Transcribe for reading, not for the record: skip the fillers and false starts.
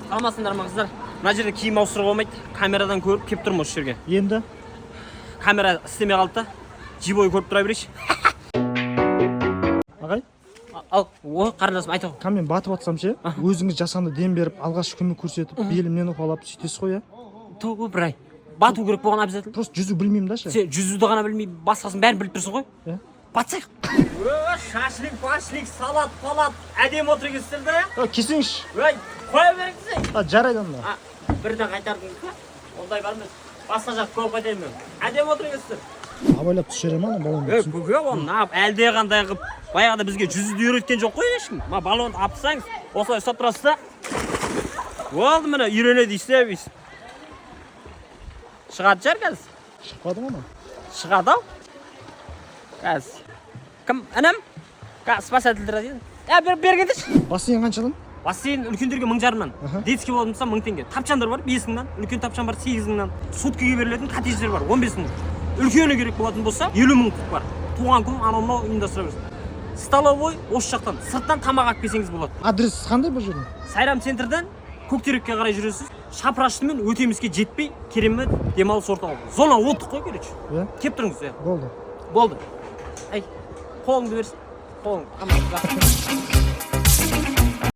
Саламатсыңдар ма, қыздар? Мына жерде киім ауыстыруға болмайды. Камерадан көріп келіп тұрмын осы жерге. Енді? Камера істемей қалды да, живой көріп тұра берейінші. Ағай. Ал, о, қарындасым, айта ғой. Мен батып жатсам ше, өзіңіз жасанды дем беріп, алғашқы көмек көрсетіп, белімнен уқалап сөйтесіз ғой, иә? Ту, бір ай бату керек болған обязательно. Просто жүзу білмеймін да ше. Сен жүзуді ғана білмей, басқасын бәрін біліп тұрсың ғой. Иә. Батсайық. Шашлик пашлик, салат палат, әдемі отыр екенсіздер да. Келсеңізші. Ой, қоя беріңізші. А, жарайды онда. А, бірден қайтардыңыз ба? Ондай бар емес, басқа жаққа көріп қайтайын мен. Әдемі отыр екенсіздер. Абайлап түсіре ма ана баллон? Ей, көке, оны неғып әлде қандай қылып, баяғыда бізге жүзуді үйреткен жоқ қой ешкім. Мына баллонды алып тастаңыз, осылай ұстап тұрасыз да, болды, міне, үйренеді өйстіп өйстіп. Шығатын шығар қазір. Шықпады ғой ана. Шығады ау қазір. Кім, інім? Қазір спасатель тұрады енді. Ә, бер, бері кетші. Бассейн қаншадан? Бассейн үлкендерге 1500-нан, детский болатын болса 1000 теңге. Тапчандар бар 5000-нан, үлкен тапчан бар 8000-нан. Суткаға берілетін коттедждер бар 15 000. Үлкені керек болатын болса, 50 000-дық бар. Туған күн, анау мынау ұйымдастыра бересіз. Столовой осы жақтан, сырттан тамақ алып келсеңіз болады. Адрес қандай бұл жердің? Сайрам центрден Көктерекке қарай жүресіз, Шапырашты мен Өтеміске жетпей, керемет демалыс орталығы, зона отдых қой, короче. Иә. Келіп тұрыңыз, иә. Болды. Болды. Ай, қолыңды берсін, қолың. Аман, жақсы.